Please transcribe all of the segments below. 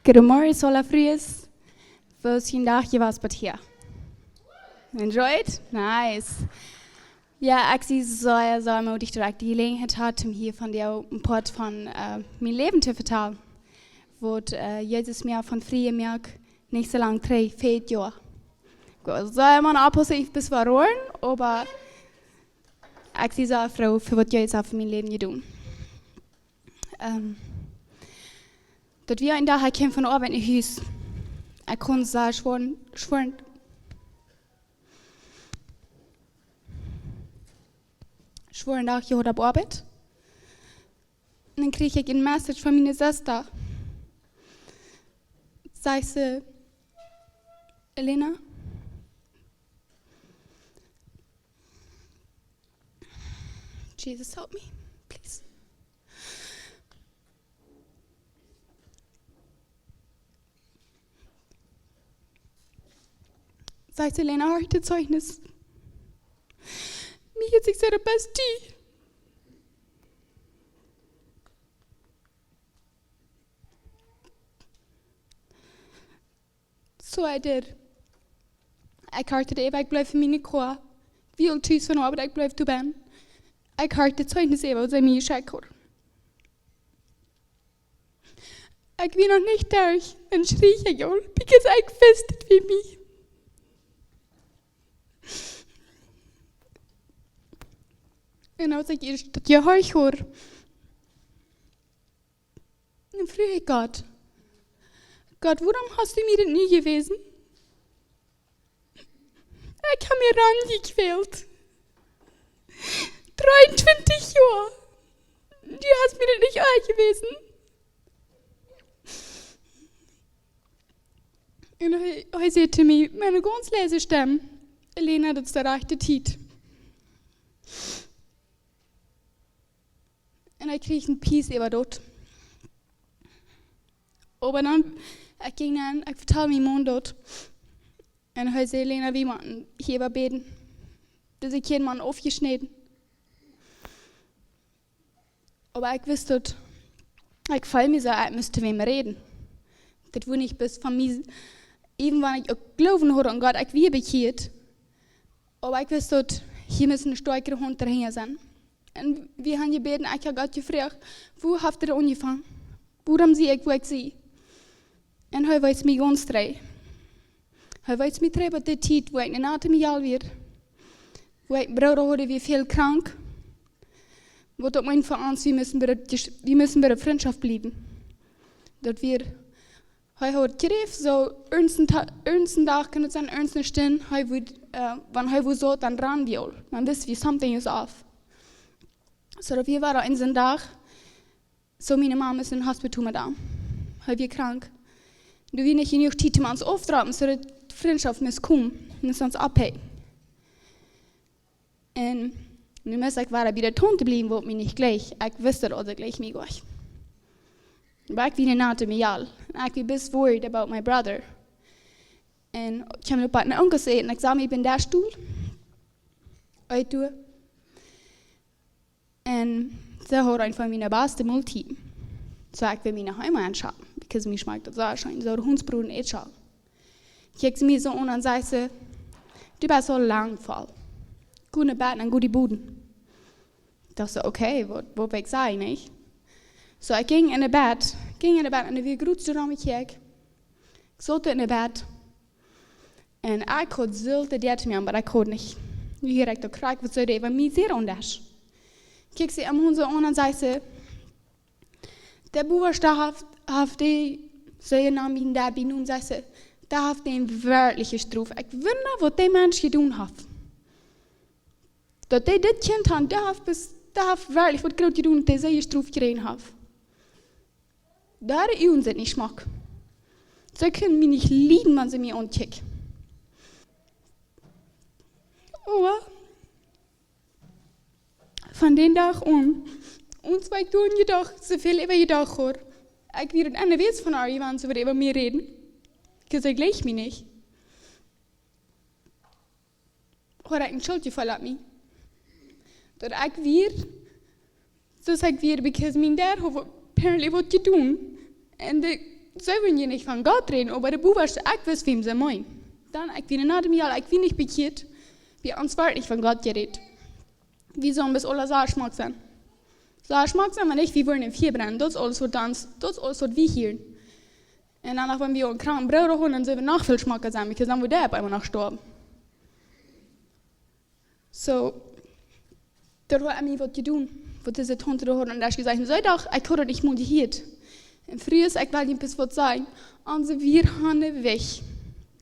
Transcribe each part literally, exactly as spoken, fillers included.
Good morning, hola, friends. Woo es jun Dach jewast bat hia? Enjoyed? Nice. Jo, ekj sie sea, sea mootich, daut ekj de Jeläajenheit haud, om hia vondoag een Poat von, äh, mien Läwen to vetalen. Waut, äh, Jesus mie von frie moakt, nich soo lang trigj, veea Joa. Ekj wia sea mau een Apostel, ekj wia sea roaren, oba ekj sie sea froo fa waut Jesus haft fa mien Läwen jedonen. Ähm, daut wia een Dach, ekj kjeem von Oabeit no Hus. Ekj haud sea schwoaren, schwoaren, schwoaren Dach jehaut opp Oabeit. Un dan kjrieech ekj een Message von miene Sesta. Sajcht see: "Elena, Jesus, help me, please." Sajcht see: "Elena, horch dit Zeichnis." Mie jeit et soo de bestie. So I did. Ekj horcht daut äwa, ekj bleef en miene Koa. Wia aul tus von Oabeit, ekj bleef doa bennen. Ekj horcht daut Zeichnis äwa, waut see mie jeschekjt haud. Ekj wia noch nich derch, dan schrieech ekj aul, because ekj wist, daut wia mie. Un aus ekj ieescht daut jehorcht haud, dan fruach ekj Gott: "Gott, wuarom hast du mie dit nie jewäsen? Ekj hab mie ran jekwält. Dreeuntwintich Joa. Du hast mie dit nich aunjewäsen." Un hee, hee säd to mie met eene gaunz leise Stemm: "Elena, daut es de rajchte Tiet." Un ekj kjrieech een peace äwa daut. Oba dan, ekj jinkj dan, ekj vetald mienen Maun daut. Un hee säd: "Elena, wie motten hia äwa bäden. Dise Kjinja motten aufjeschnäden." Oba ekj wist daut, ekj feeld mie soo, ekj must to wäm räden. Daut wia nich bloos von mie, even wan ekj uk Gloowen haud aun Gott, ekj wia bekjieet. Oba ekj wist daut, hia must eene stoakjre Haunt hinja sennen. Un wie haben jebäden, ekj hab Gott jefroacht: "Woo haft daut aunjefongen? Wuarom sie ekj, woo ekj sie?" Un hee wees mie gaunz trigj. Hee wees mie trigj bat de Tiet, wua ekj ne Nate mejal wia. Wua ekj een Brooda haud, dee wia väl krank. Waut daut meent fa ons, wie musten bie de, wie musten bie de Frintschoft bliewen. Daut wia, hee haud Kjräft, soo irjent een Ta-, irjent een Dach, kaun et sennen, irjent eene Stund, hee wudd, äh, wan hee wudd soo, dan rand wie aul. Dan wist wie, something is off. So daut wia wada een Dach, so miene Mama es em Hospital met am. Hee wia krank. Doa wia nich jenuach Tiet om ons auftorapen, so daut Frintschoft must komen, must ons aufhoolen. Un nu must ekj wada bie de Taunte bliewen, waut mie nich jlikjt. Ekj wist daut, aus ekj jlikjt mie nich. Oba ekj wia ne Nate mejal. Un ekj wia best worried about my brother. Un ekj kjeem opp een Onkel äten, ekj sach mie bie dän Stool. Eet doa. Un see haud eent von miene baste Moltieden. So ekj wull mie noch eemol eenschaufen, because mie schmakjt daut soo scheen, soo de Hundsbroden, Eadschocken. Kjikjt see mie soo aun un sajcht see: "Du best aul lang voll. Go no Bett un go die boden." Ekj docht soo: "Okay, waut, waut well ekj sajen, nich?" So ekj jinkj no Bett, jinkj no Bett un doa wia groots doa aun mie kjikjt. Ekj saut doa no Bett. Un ekj haud sult de Däa to mie, oba ekj haud nich. Nu hia ekj daut krakjt, waut see deed, waut mie sea aundasch. Kjikjt see am Hund soo aun un sajcht see: "De Boawasch, dee haft, haft dee," see naum mien Dad bie Nomen, sajcht see, "dee haft dän werkjlich jestroft. Ekj wunda, waut dee Mensch jedonen haft. Daut dee dit Kjint haft, dee haft bes-, dee haft werkjlich waut groot jedonen, daut dee soo jestroft jekjräajen haft. Dee Uagen sent nich schmock. See kjennen mie nich lieden, wan see mie aunkjikjt." Oba von dän Dach aun, un soo ekj doaraun jedocht, soo väl äwa jedocht haud, ekj wia daut Enj wieet von ar, wan see wudden äwa mie räden. Because see jlikjt mie nich. Haud ekj een Schultjefeel opp mie. Daut ekj wia, soo aus ekj wia, because mien Dad haud apparently waut jedonen. Un de, See wullen je nich von Gott räden, oba de Buwasch, ekj wist, wäm see meenen. Dan, ekj wia ne Nademial, ekj wia nich bekjieet. Bie ons wort nich von Gott jerät. Wie sullen bloos aula sea schmock sennen. Sea schmock sennen, oba nich, wie wellen em Fia brennen. Daut es aules, waut ons, daut es aules, waut wie hieren. Un dan noch, wan wie een kranken Brooda hauden, dan sullen wie noch väl schmocker sennen, because dan wudd hee opp eemol noch stoawen. So, daut haud Emmy waut jedonen, waut dise Taunte doa haud. Un daut es jesajcht, un see docht, ekj haud daut nich mol jehieet. Un Frues, ekj well junt bloos waut sajen. Onse, wie haben een Wajch.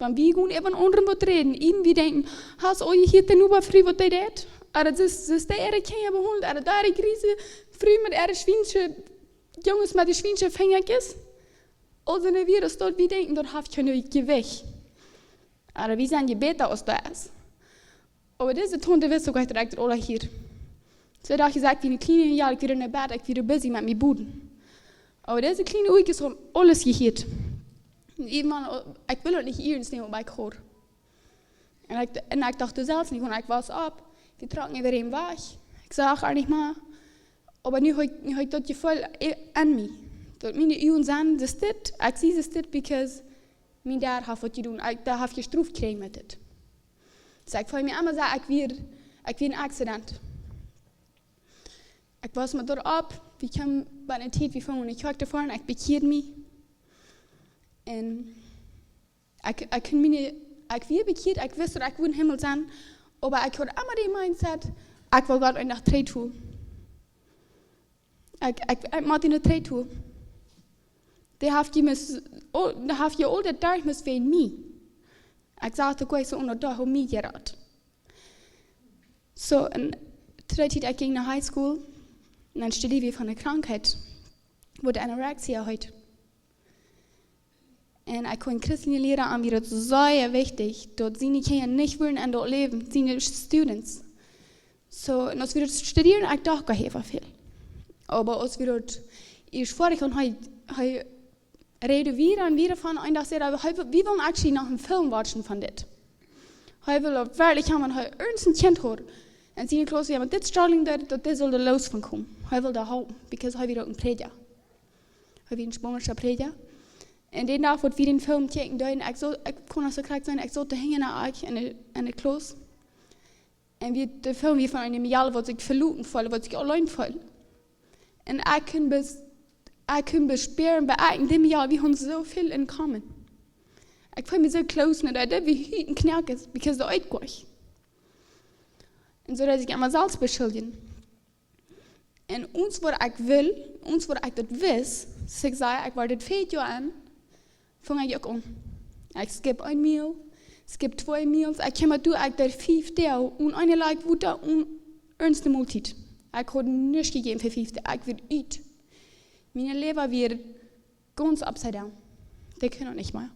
Wan wie gonen äwa eenen aundren waut räden, iewen wie denkjen, hast du aul jehieet de Nobafru waut dee deit? Ooda daut es, daut es de äare Kjinja behaundelt, ooda daut de griese Fru met äare schwiensche, Junges met de schwiensche Finjakjes. Aulsoo, wan wie daut, wie denkjen, daut haft kjeen Jewicht. Ooda wie sent je bäta aus daut es. Oba dise Taunte wist uk, daut ekj daut aula hieed. See docht, ekj wia ne kjliene Jung, ekj wia en Bad, ekj wia busy met mien Buden. Oba dise kjliene Uagen hauden aules jehieet. Un iewen, ekj wull daut nich iernst nämen, oba ekj haud. Un ekj, un ekj docht, du sust nich, wan ekj wia opp, wie trocken äwa dän Wajch. Ekj sach äa nich mea. Oba nu haud ekj, nu haud ekj daut Jefeel en mie. Daut miene Uagen sent, see dit, ekj see, see dit, because mien Dad haft waut jedonen, ekj, dee haft jestroft jekjräajen met dit. So, ekj feeld mie emma soo, ekj wia, ekj wia een Accident. Ekj wia mau doaropp, wie kjeemen bie eene Tiet, wie fungen aun de Kjoakj to foaren, ekj bekjieed mie. Un ekj, ekj kunn mie nich, ekj wia bekjieet, ekj wist, daut ekj wudd em Himmel sennen, oba ekj haud emma dän Mindset, ekj wull Gott eenen Dach trigj toolen. Ekj, ekj, ekj mott dän trigj toolen. Dee haft je must, oh, dee haft je aul daut derch must wäajen mie. Ekj sach daut uk soo, un daut haud mie jerat. So, un to dee Tiet, ekj jinkj no High School, un dan studieed wie von ne Krankheit, waut Anorexia heet. Un ekj kunn Christen lieren, un mie wia daut sea wichtich, daut siene Kjinja nich wudden en daut läwen, siene students. So, un aus wie daut studieeden, ekj docht, ekj hia väl. Oba aus wie daut ieescht foadich hauden, hee, hee räd wada un wada von, eenen Dach säd hee, hee, wie wellen actually noch eenen Film watchen von dit. Hee wull daut werkjlich haben, wan hee irjent een Kjint haud. Un siene Klauss, jo, met dit struggling, daut, daut dee sull doa loos von komen. Hee wull daut haben, because hee wia uk een Prädja. Hee wia een spaunischa Prädja. Un dän Dach, waut wie dän Film kjikjen deeden, ekj soo, ekj kaun daut soo krakjt sajen, ekj saut doa hinjen aun de, aun de Klauss. Un wie, de Film wia von eenen Mejal, waut sikj veloten feeld, waut sikj auleen feeld. Un ekj kunn bes-, ekj kunn bespären, bie ekj un dän Mejal, wie hauden soo väl in common. Ekj feeld mie soo close, nu, daut, daut wie hieten Kjnakes, because daut eet goot. Un soo daut ekj emma selfst beschuldjen. Un once waut ekj wull, once waut ekj daut wist, soo ekj säd, ekj wull dit väa Joa aun, fung ekj uk aun. Ekj skip eene Meal, skip twee Meals, ekj kjeem doa, ekj deed fief Doag, un eene Lak Wota, un irjent eene Moltiet. Ekj haud nuscht jejäten fa fief Doag, ekj wia ut. Mien Läwen wia gaunz upside down. Dee kunn daut nich mea.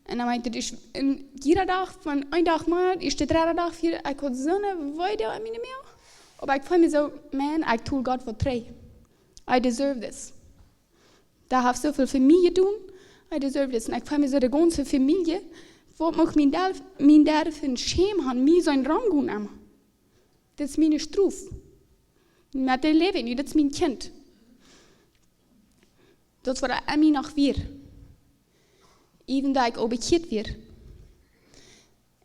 Un dan meent hee, daut es een jieda Dach, von een Dach mea, es de dredde Dach, vieede, ekj haud soone Wee en miene Moag. Oba ekj feeld mie soo, man, ekj tool Gott waut trigj. I deserve this. Dee haft soo väl fa mie jedonen. I deserve this. Un ekj feeld mie soo, de gaunze Famielje, waut mucht mien Dad, mien Dad fa eene Schäm haben, mie sien Rom gonen emma. Dit es miene Strof. Met dee läw ekj nu, dit es mien Kjint. Daut es waut en mie noch wia. Even though ekj aul bekjieet wia.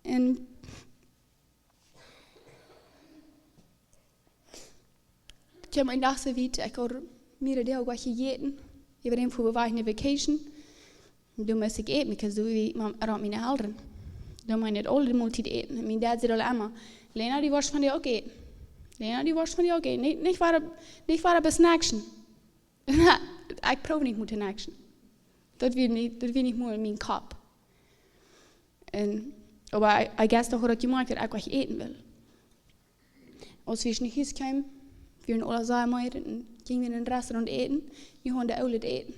Un ekj hab eenen Dach soo wiet, ekj haud mea Doag goa jejäten. Ekj wia fa een poa Wäakj en vacation. Doa must ekj äten, because doa wia Mam-, rom miene Elren. Doa must ekj aule Moltiet äten. Un mien Dad säd aul emma: "Lena, du woascht von dee uk äten. Lena, du woascht von dee uk äten. Nich, nich wada, nich wada besnacksen." Ekj proow nich mol to snacksen. Daut wia nich, daut wia nich mol en mienen Kopp. Un, oba I, I guess, doa haud ekj jemoakjt, daut ekj waut äten wull. Aus wie no Hus kjeemen, wieren aule sea meed un jinjen wie en een Restaurant äten, nu hauden de Oolen äten.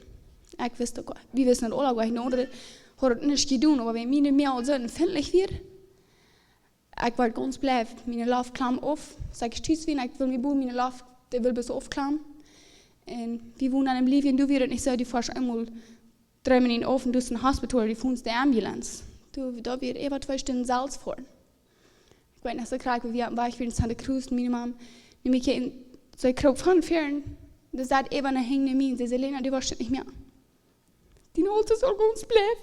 Ekj wist uk, wie wisten daut aule, ekj, no aundre haud daut nich jedonen, oba wan miene Moag soo empfindlich wia, ekj wort gaunz bleich, miene Loft klamd auf, saj ekj tus wien, ekj wull mie bowen, miene Loft, dee wull bat aufklammen. Un wie wonen en Bolivien, doa wia daut nich soo, du foascht eemol dree Minuten auf un du best em Hospital, du funst de Ambulance. Doa, doa wia äwa twee Stunden selfst foaren. Ekj weet noch soo krakjt, wie wieren wajch von Santa Cruz, un miene Mam, nu mie kjeen, see kroop von fäaren, Dee säd äwa ne Henj no mie, säd: "Selena, du woascht nich mea. Dien Holt es aul gaunz bleek."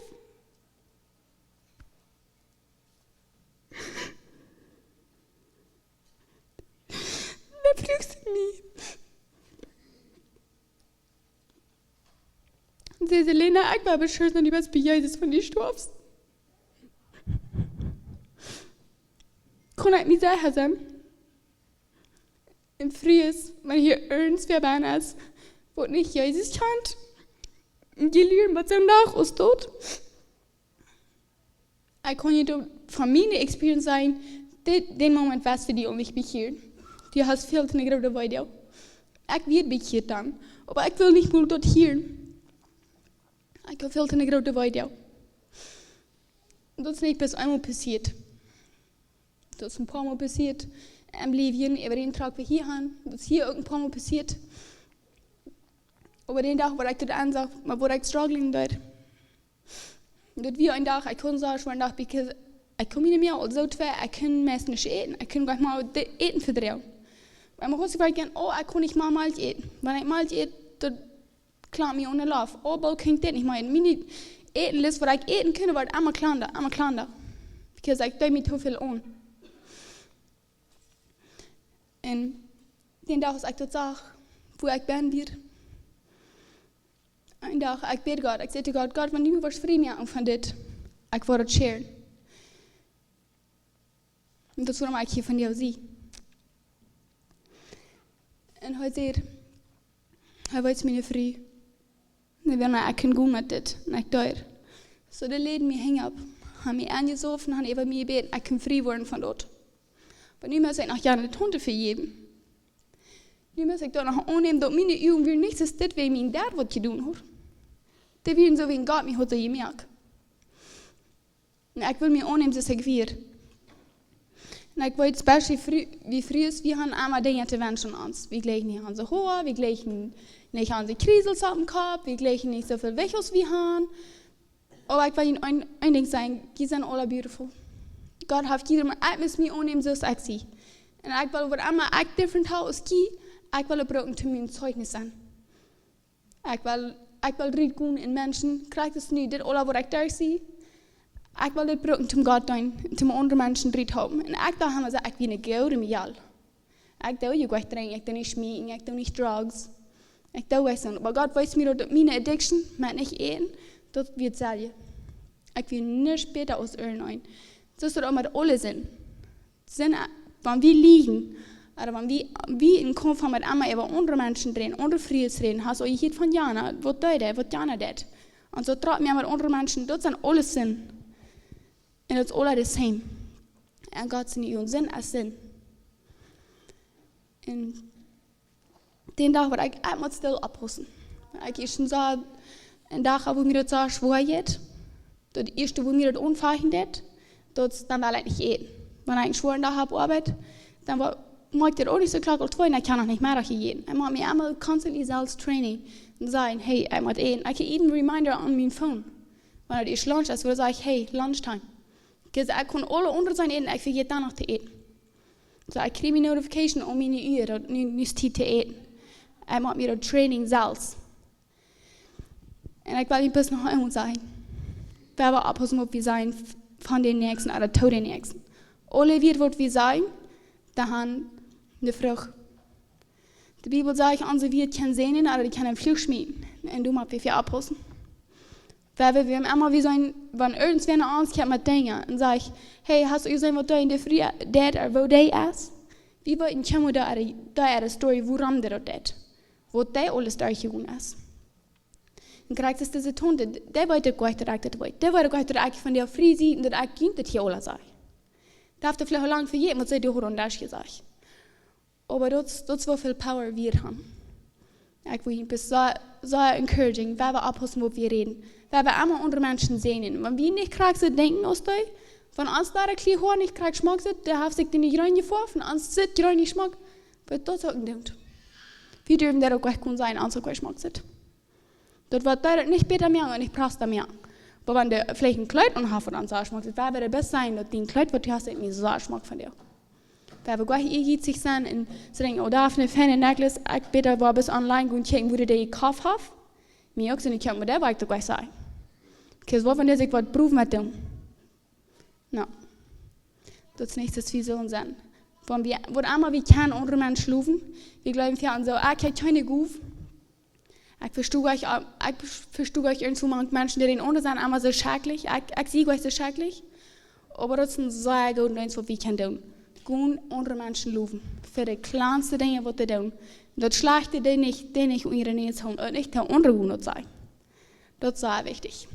Dee fruach mie, säd: "Selena, ekj woa beschloten, du best bie Jesus, wan du stoafst." Kunn ekj mie secha sennen? Un Frues, wan hia irjentwäa es, waut nich Jesus kjant, un jie lieren waut soon Dach aus daut. Ekj kaun junt von miene experience sajen, dit, dän Moment woascht du die aul nich bekjieren. Du hast väl to ne groote Weedoag. Ekj wia bekjieet dan, oba ekj wull nich mol daut hieren. Ekj haud väl to ne groote Weedoag. Daut es nich bloos eemol passieet. Daut es een poa Mol passieet. En Bolivien, äwa dän Truck, wua wie hia han, daut es hia uk een poa Mol passieet. Oba dän Dach, wua ekj daut aunseenen, oba wua ekj strugglen deed, daut wia een Dach, ekj kunn soo schwoa, een Dach, because ekj kunn mie nich mea, aulsoo twee, ekj kunn meist nich äten, ekj kunn nich mol daut Äten vedroagen. Oba mie wia ekj, oh, ekj kunn nich mea Malkj äten. Wan ekj Malkj ät, daut kjlampt mie aun de Loft. Oh, boolt kunn ekj dit nich mea äten. Miene Ätenlist, waut ekj äten kunn, wort emma kjlanda, emma kjlanda. Because ekj deed mie too väl aun. Un dän Dach, aus ekj daut sach, wua ekj bie wia, een Dach, ekj bäd Gott, ekj säd to Gott: "Gott, wan du mie woascht frie moaken von dit, ekj woa daut sharen." Un daut es wuarom ekj hia vondoag sie. Un hee säd, hee wees mie ne Fru, un wie, na, ekj kunn goot met dit, un ekj deed. Soo, dee läden mie Henj opp, han mie aunjesofen, han äwa mie jebät, ekj kunn frie woaren von daut. Oba nu must ekj noch jane Taunte vejäwen. Nu must ekj daut noch aunnämen, daut miene Uagen wieren nich soo, dit wia mien Dad waut jedonen haud. Dee wieren soo, aus Gott mie haud soo jemoakt. Un ekj wull mie aunnämen, soo aus ekj wia. Un ekj weet, especially Fru-, wie Frues, wie han emma Dinja to wenschen aun ons. Wie jleichen nich onse Hoa, wie jleichen nich onse Kjriesels oppem Kopp, wie jleichen nich soo väl Wajch aus wie han. Oba ekj well junt een, een Dinkj sajen, jie sent aula beautiful. Gott haft jiedrem, ekj must mie aunnämen, soo aus ekj sie. Un ekj well, waut emma ekj different hab aus jie, ekj well daut brucken to mien Zeichnis sennen. Ekj well, ekj well rutgonen un Menschen, krakjt soo aus nu dit aula, waut ekj doa sie. Ekj well dit brucken toom Gott deenen, toom aundre Menschen ruthalpen. Un ekj docht emma soo, ekj wia ne goode Mejal. Ekj doo je nich drinkjen, ekj doo nich schmeaken, ekj doo nich drugs. Ekj doo nich soo. Oba Gott wees mie daut, daut miene addiction, met nich äten, daut wia dautselwje. Ekj wia nich bäta aus irjent een. Soo es daut uk met aule Sind. Sind, äh, wan wie lieejen, ooda wan wie, wie en Kaumf han met emma äwa aundre Menschen räden, aundre Frues räden, hast du aul jehieet von jana, waut deed dee, waut jana deed. Un soo trakjen wie met aundre Menschen, daut sent aule Sind. Un daut es aula the same. En Gott siene Uagen, Sind es Sind. Un dän Dach, wua ekj, ekj mott stell oppaussen. Ekj ieescht soo, een Dach, wua mie daut soo schwoa jeit, daut ieeschte, wua mie daut aunfangen deed, daut es dan well ekj nich äten. Wan ekj een schwoaren Dach hab Oabeit, dan wa-, moakt daut uk nich soo klock, aul twee, un ekj hab noch nich Meddach jejäten. Ekj mott mie emma constantly selfst trainen un sajen: "Hey, ekj mott äten." Ekj hab even reminder aun mien Phone. Wan daut ieescht Lunch es, wua saj ekj: "Hey, lunch time." Because ekj kaun aule aundre Sachen äten, ekj vejät dan noch to äten. Soo, ekj kjrie miene Notification aun miene Ua, daut nu, nu es Tiet to äten. Ekj mott mie daut trainen selfst. Un ekj well junt bloos noch eemol sajen, wie haben oppaussen, waut wie sajen, f-, von dän Näakjsten ooda to dän Näakjsten. Aule Wieed, waut wie sajen, dee han ne Frucht. De Bibel sajcht, onse Wieed kjennen säajnen ooda dee kjennen Fluch schmieten. Un doa mott wie oppaussen. Wiels wie, wie haben emma, wie sent, wan irjentwäa no ons kjemt met Dinja un sajcht: "Hey, hast du jeseenen, waut dee enne Fru deed, ooda woo dee es?" Wie weeten kjeenmol dee äare, dee äare story, wuarom dee daut deed. Waut dee aules derchjegonen es. Un krakjt soo es dise Taunte, dee weet uk goanich, daut ekj daut weet. Dee weet uk goanich, daut ekj von dee frie sie un daut ekj junt daut hia aula saj. Dee haft veleicht aul lang vejäten, waut see die haud aun dän Desch jesajcht. Oba daut, daut es woo väl power wie han. Ekj well junt bloos soo, soo encouraging, wie haben oppaussen, waut wie räden. Wie haben emma aundre Menschen säajnen. Wan wie nich krakjt soo denkjen aus dee, wan ons daut kjlienet Hoa nich krakjt schmock sitt, dee haft sikj dee nich rein jefoaft, wan ons sitt rein nich schmock, waut daut uk nich deit. Wie derwen daut uk goanich kjennen sajen, ons uk goanich schmock sitt. Daut woat die nich bäta moaken un nich prasta moaken. Oba wan du veleicht een Kjleet aun hast, waut dan soo schmock sitt, woat daut best sennen, daut dien Kjleet, waut du hast, nich mea soo schmock von die. Wan wie goa ehrjetzich sent un soo denkjen: "Oh, doa haft een feinet necklace, ekj bäta woa bloos online gonen kjikjen, woo dee dee jekoft haft." Mie uk soo, ekj kaun mie daut uk goa sajen. Because waut wan dee sikj waut proowt met däm? No. Daut es nich, daut wie sellen sennen. Wan wie, waut emma wie kjennen, aundre Menschen lowen. Wie jleewen, wie haben soo: "Ah, ekj hab kjeene Gow. Ekj vestoh nich, ah, ekj vestoh nich irjentwoo mank Menschen, dee dän aundren sent emma soo schrakjlich. Ekj, ekj sie nich soo schrakjlich." Oba daut es een sea goodet Dinkj, waut wie kjennen doonen. Gonen aundre Menschen lowen. Fa de kjlanste Dinja, waut dee doonen. Daut Schlajchte, dee nich, dee nich unja de Näs hoolen. Un nich de aundre gonen daut sajen. Daut es sea wichtich.